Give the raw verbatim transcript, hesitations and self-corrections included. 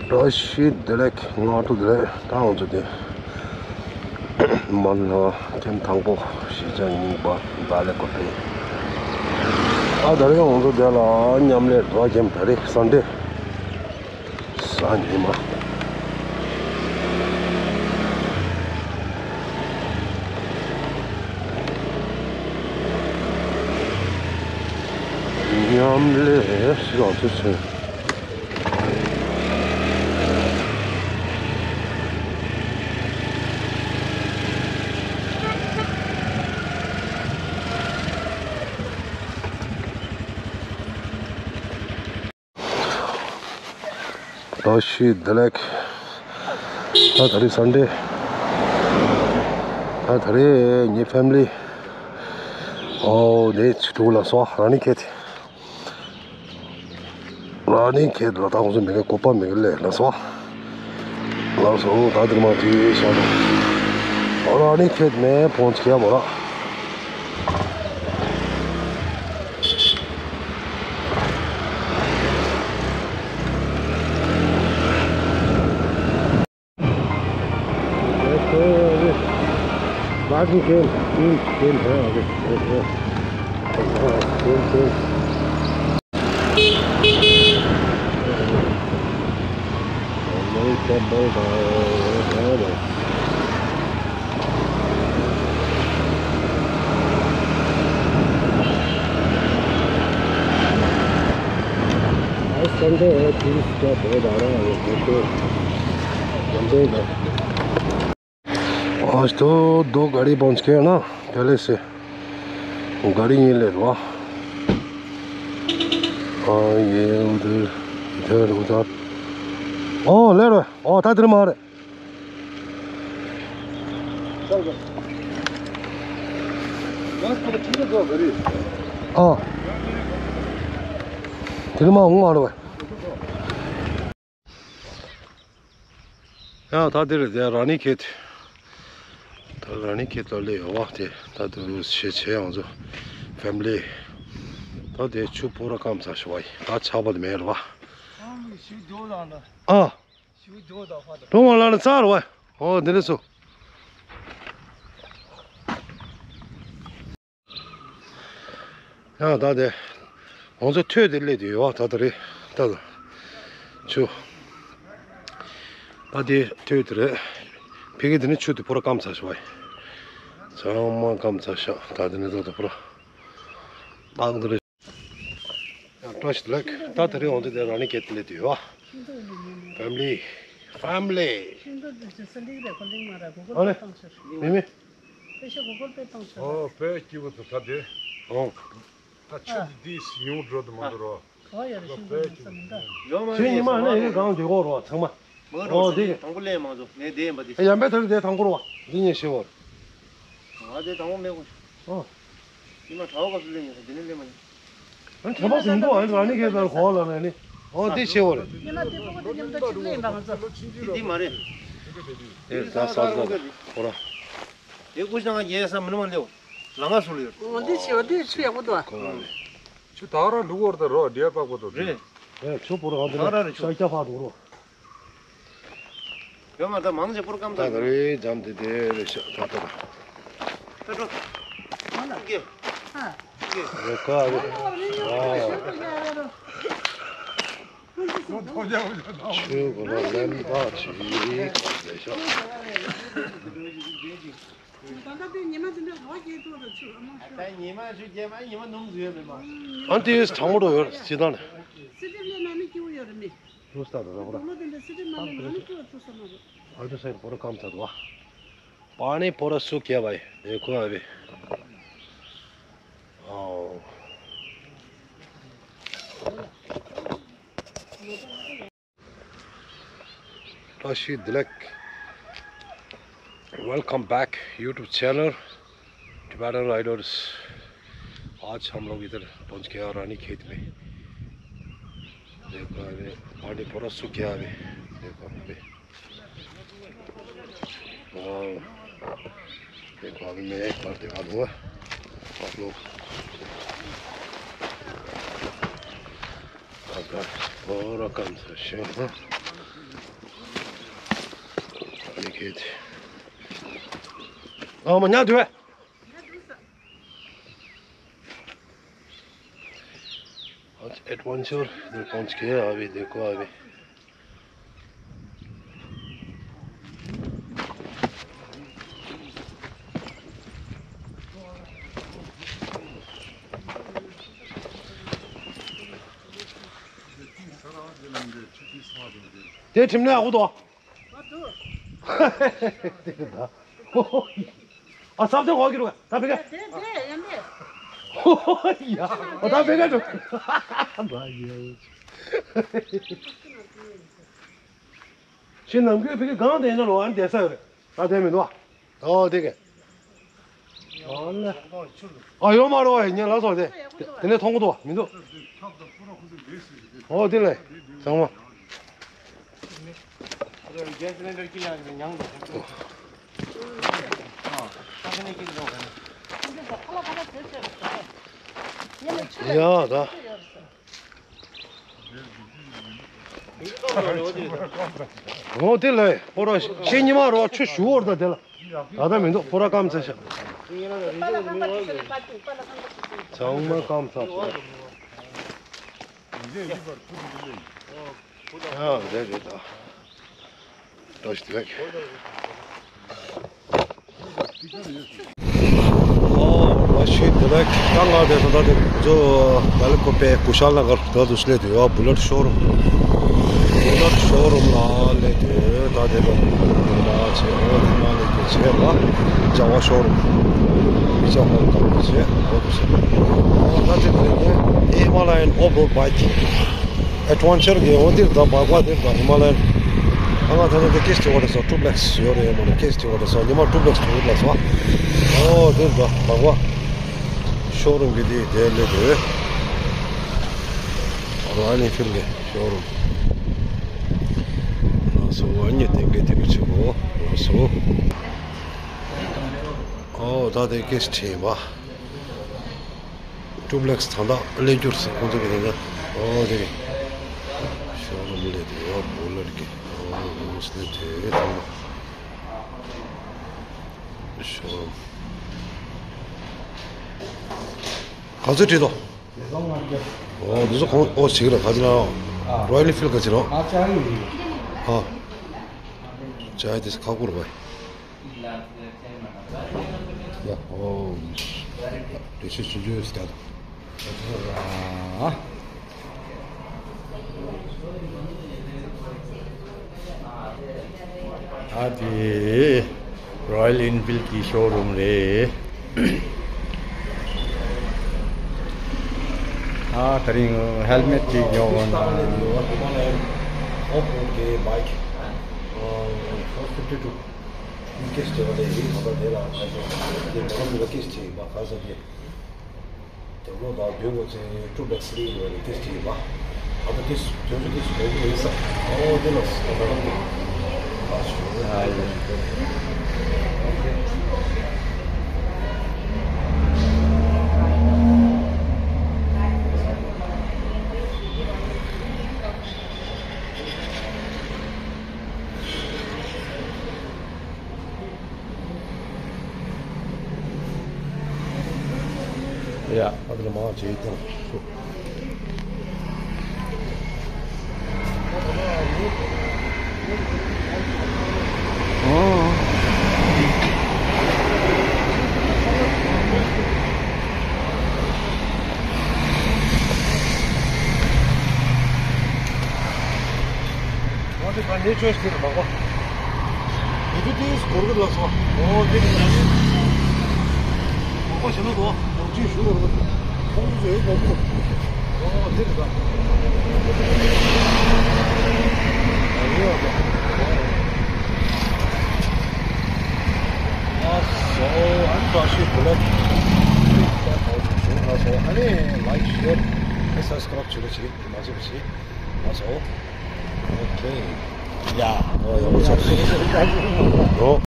བཀྲ་ཤིས་བདེ་ལེགས། སྔ་དྲོ་བདེ་ལེགས། ད་ང་ཚོ་དེ་མ་ལ་ཐེངས་དང་པོ་གཞིས་ཆགས་རྙིང་པ་བལ་ལེ་ཀོ་པེ། ཨ་ད་རེས་ང་ཚོ་དེ་ལ་མཉམ་ལས་འགྲོ་མཁན། ད་རེས་སན་ཌེ། གཟའ་ཉི་མ། མཉམ་ལས་ཞིག་ང་ཚོ་བྱས། བཀྲ་ཤིས་བདེ་ལེགས། ད་ད་རེས་སན་ཌེ། ད་ད་རེས་ངའི་ཕེ་མི་ལི། ཨོ་ནི་ཆུ་ཐུག་ལ་སོ་ར་ནི་ཁེད། ར་ནི་ཁེད་ལ་ད་ཁོང་ཚོ་མི་ག་བཀོད་པ་མི་ག་ལས་ལ་སོ། ལ་སོ་ད་དེར་མ་དེ་ཤ་ད། ཨོ་ར་ནི་ཁེད་མེ་ཕོང་ཆེ་བ་ར། Parking came, came, came here. Okay, okay. Came, came. आज संडे है, टूरिस्ट क्या बहुत आ रहा है, देखो, संडे का। आज तो दो गाड़ी पहुंच गए ना पहले से, गाड़ी यहीं ले लो। हाँ, ये उधर, इधर, उधर। ओ, ले रहे। ओ, ता तेरे मार। ཨ། དེ་ནི་མ་འོང་བ་རེད་བ། ཡང་ད་འདིར་དེ་ར་ནི་ཁེད། ད་ར་ནི་ཁེད་ལ་སླེབས་ཡོད་བ། དེ་ད་དུ་ཞེ་ཆེ་ཡང་ཚོ་ཕེ་མི་ལི། ད་དེ་ཆུ་ཕོ་ར་སྐམ་ཚ་ཤི་བ་ཡིན། ད་ཆགས་པ་དེ་མེད་རེད་བ། ཨ། ཀྲོང་མ་ལ་ལ་ཚར་བ། ཨོ་འདི་འདྲ་སོ། ཡང་ད་དེ། ང་ཚོ་ཐོད་དེ་སླེབས་དུས་ཡོད་ད་ད་རེད་ད། ཆུ། ད་དེ་ཐོད་དེ་རེད། ཕ་གི་དེ་ནི་ཆུ་དེ་ཕོ་ར་སྐམ་ཚ་ཤི་བ་ཡིན། ཚང་མ་སྐམ་ཚ་ཤག་ད་དེ་ནི་ད་ད་ཕོ་ར། ཨང་དེ་རེད། བཀྲ་ཤིས་བདེ་ལེགས། ད་དེ་རིང་འོང་དུས་དེ་ར་ནི་ཁེད་དུ་སླེབས་དུས་ཡོད། ཕེ་མི་ལི། ཕེ་མི་ལི། ཨ་ལེ། མི་མི། ཨོ་དཔེ་སྐྱིད་པོ་འདུག་ད་དེ། ཨོ། ད་ཆུ་འདི་ཡོང་འགྲོ་དུ་མ་འདུག་རོ། ཁྱེད་ཉི་མ་ནས་ཡིན་གང་དེ་གོ་རོ་ཚང་མ། ཨོ་དེ། དང་པོ་ལས་མང་ཚོ་ངས་བསྡད་ཡིན་པ་དེ། ཡང་པའི་ཐར་དེ་དང་པོ་རོ་འདི་ཉིན་ཤེས་བོར། ང་དེ་དང་པོ་མེད་གོ། ཨོ། ཉི་མ་གྲྭ་བ་སྐབས་སུ་ལས་ཡིན་ས་དེ་ནས་ལས་མ་ཡིན། ཨ་ནི་དྲན་པ་ཟིན་འདུག་ཨ་ནི་རང་ནི་གས་ལ་གོ་ལ་ནས་ནི། ཨོ་དེ་ཤེས་བོར། ཉི་མ་དེ་པོ་གོ་དེ་མཉམ་དུ་གཅིག་ལས་ཡིན་པ་ང་ཚོ། དེ་དེ་མ་རེད། དེ་ད་ས་ས་ཧོ་ར། དེ་ཀུ་ཤ་ང་རྒྱལ་ས་མི་ནུ་མ་ལེའོ། ལ་ང་སུ་ལེའོ། ཨོ་དེ་ཤེས་བོར་དེ་ཆུ་ཡག་པོ་འདུག་ཨ། ཆུ་ད་ར་ལུག་བོར་ད་རོ་ཌེར་པག་པོ་དོ་རེད། ཨེ་ཆུ་པོ་རང་དེ་ད་ར་རེ་ཆུ་ཤ་སྐྱ་ཕག་འགྲོ་རོ། ཡོད་མ་ད་མང་ཆེ་པོར་སྐམ་ད་ད་རེ་འཇམ་དེ་དེ་རེ་ཤ་ད་ད་ད། ད་འགྲོ། ཨ་ལ། ཀེ། ཧ། ཀེ། རེ་ཀ་རེ། ཨ། ཆུ་གོ་ལ་ལན་པ་ཆི་རེ་ཤ། ད་ལྟ་དེ་ཉི་མ་དེ་འདྲ་ཧ་བ་སྐྱེས་ཐུབ་རེད་ཆུ་ཨ་མ་ཤོད། ད་ཉི་མ་ཆུ་རྒྱལ་མ་ཉི་མ་ནུབ་ཟོས་མེད་མ། ཨ་དེ་གྲང་མོ་འགྲོ་ཡོད་སི་ཏང་ནས། སི་ཏི་ལས་ན་ནི་སྐྱིད་པོ་ཡོད་རེད་མི། ལུས་ས་དང་རོགས་ར། ལོ་དེ་འདྲ་སི་ཏི་མ་ལས་ན་ནི་སྐྱིད་པོ་ཐུབ་ས་མ་རེད། ཨ་དུ་སའི་པོ་ར་སྐམ་ཚ་དུ་བ། པ་ནི་པོ་ར་སུ་ཁྱེ་བ་ཡི་དེ་ཁོ་ཨ་བི། ཨོ། བཀྲ་ཤིས་བདེ་ལེགས། Welcome back YouTube channel Tibetan Riders। आज हम लोग इधर पहुंच गया रानी खेत में। देखो अभी पानी पूरा सूख गया अभी। देखो अभी। वाओ। देखो अभी मैं एक बार दिखा दूंगा आप लोग। पूरा काम से शेर है। ཨ་མ་ཉལ་དུས། Adventure de Ponchke, abi, dekho, abi. དེ་ཁྲིམས་ནས་ཨ་ཁུ་དོ། ཨ་ས་བདེ་ཧོ་གི་རུ་ད་བེ་ག་དེ་དེ་ཡང་དེ། ཧོ་ཡ། ཨ་ད་བེ་ག་འགྲོ། ཤི་ནམ་གི་བེ་ག་གང་དེ་ཡིན་ན་ལོ་ཨ་འདེ་ས་ཡོད་རེད། ད་དེ་མི་འདུག་ཨ། ཨོ་དེ་ག་ཨོ་ལེ། ཨ་ཡོད་མ་རོ་ཨ་ཉན་ལ་སོ་དེ། དེ་ནས་མཐོང་གི་འདུག་མི་འདུག་ཨོ་དེ་ལེ། ཚང་མ། རྒྱལ་སྲས་ལེན་འདྲ་སྐྱིད་ཡང་ཞིག་མྱང་འདུག་ཨ་ཁ་ནས་སྐྱིད་འདུག་ཡ་ད། འོ་དེ་ལས་ཕོ་ར་ཤེས་ཉི་མ་རོ་ཆུ་ཞུ་བོར་ད་དེ་ལ། ད་ལྟ་མི་འདུག་ཕོ་ར་སྐམ་ཚེ་ཤ། ཚང་མ་སྐམ་ཚ་ཚ། ཡ་རེད་རེད་ད། བཀྲ་ཤིས་བདེ་ལེགས། ཨོ་བཀྲ་ཤིས་བདེ་ལེགས། ད་ང་དེ་ད་ད་དེ་ཚོ་ད་ལེ་ཁོ་པའི་ཀུ་ཤལ་ན་གར་ད་དུ་སླེབས་དུས་ཡོད། བུ་ལེཊ་ཤོ་རུམ། བུ་ལེཊ་ཤོ་རུམ་ལ་སླེབས་དུས་ད་དེ་ད་ད་ཆེ་ཨོ་དེ་མ་ལེ་གི་ཆེ་ལ་ཇ་ཝ་ཤོ་རུམ། མི་ཇ་ཧོམ་ཁམ་ཆེ་ཨོ་དུ་སླེབས། ཨོ་ད་དེ་ད་ལེ་ཧི་མ་ལ་ཡན་ཨོཕ་རོཌ་བྷའི་ཀི། ཨེ་ཌི་ཝེན་ཅར་གྱི་འོ་འདིར་དང་བག་བག་འདིར་དང་ཧི་མ་ལ་ཡན། ཨ་ང་ད་ལྟ་འདི་ཀིས་ཊི་འོ་རེ་སོ་ཀྲུ་པླེག་སི་ཡོད་རེད་མོ་ནི་ཀིས་ཊི་འོ་རེ་སོ་ཉི་མ་ཀྲུ་པླེག་སི་ཀྲུ་པླེག་སི་བ། ཨོ་འདིར་དང་བག་བག་ཤོ་རུམ་གྱི་འདི་དེ་ལེ་དེ། རོ་ཡལ་ཨེན་ཕིལ་གྱི་ཤོ་རུམ། ལགས་སོ་ཨ་ཉེ་དེ་གའི་དེ་ག་ཆེ་བོ་ལགས་སོ། ཨོ་ད་དེ་ཀིས་ཊི་བ། ཀྲུ་པླེག་སི་ད་ལྟ་ལེན་རྒྱུར་ཟེར་ཁོང་ཚོ་གི་དེ་འདྲ། ཨོ་དེ་གི་ཤོ་རུམ་ལས་དེ་ཡོད་བོ་ལར་གི། ཨོ་རུམ་སི་ལས་དེ་ཐང་། ཤོ་རུམ་ག་ཚོད་བྲིས་དོ། ཨོ་འདི་ཚོ་ཁོང་ཨོ་ཞིག་རེད་ག་ཚོད་ན། རོ་ཡལ་ཨེན་ཕིལ་ག་ཚོད་རོ། ཨ་ཅག་དེ་ཁ་ཁུར་བ། Yeah, oh, this is serious stuff. ཨ་དེ་རོ་ཡལ་ཨེན་ཕིལ་གྱི་ཤོ་རུམ་རེད། ཨ་དེ་རིང་ཧེལ་མེ་ཊི་ཅིག་ཉོ་དགོས་ན། ཨོཕ་རོཌ་གི་བྷའི་ཀི་ཨ་ཕོར་ཕིཕ་ཊི་ཊུ། ཀིས་ཊི་བ་ལས་ཡིན་ད་ལྟ་དེ་ལ་ཁ་ཤས་དེ་མོ་རང་མི་ལ་ཀིས་ཊི་བ་ཁ་ས་དེ། དེ་མོ་ད་བདུན་གོ་ཚེ་ཀྲུ་པླེག་སི་ལི་ཡོད་རེད་ཀིས་ཊི་བ། ད་ལྟ་ཀིས་དོན་ཚོ་ཀིས་ཊི་བ་ཡིན་ས། ཨོ་དེ་ལ་ད་ལྟ་རང་གི་ཨ་ཞུ་ཨ་ཡིན། ཡ། ཨ་ད་ལ་མ་བྱེད་དང་། ཨོ། ཨོ་དེ་ག་ནས་ཆོས་ཟེར་མ་གོ། དེ་དུས་དེས་གོར་གི་ལ་སོ། ཨོ་དེ་གི་ཡ་དེ། མ་གོ་ཞེ་ན་གོ། གོར་ཅི་ཞུ་རོ་གོ། ཁོང་ཚོ་ཡོད་གོ་གོ། ཨོ་དེ་རེད་ད། ཨ་ཡོད་གོ། ཨ་སོ་ཨ་ནི་བཀྲ་ཤིས་བདེ་ལེགས། ཨ་ནི་ལའིཀ་ཤེར་ཨ་ནི་སབ་སི་ཀ་རབ་བྱེད་རོགས་བྱེད། མ་བྱེད་པ་བྱེད། ཨ་སོ། ཨོ་ཁེ། ཡ། ཨོ་ཡ། ཨོ་ཚ། ཨོ།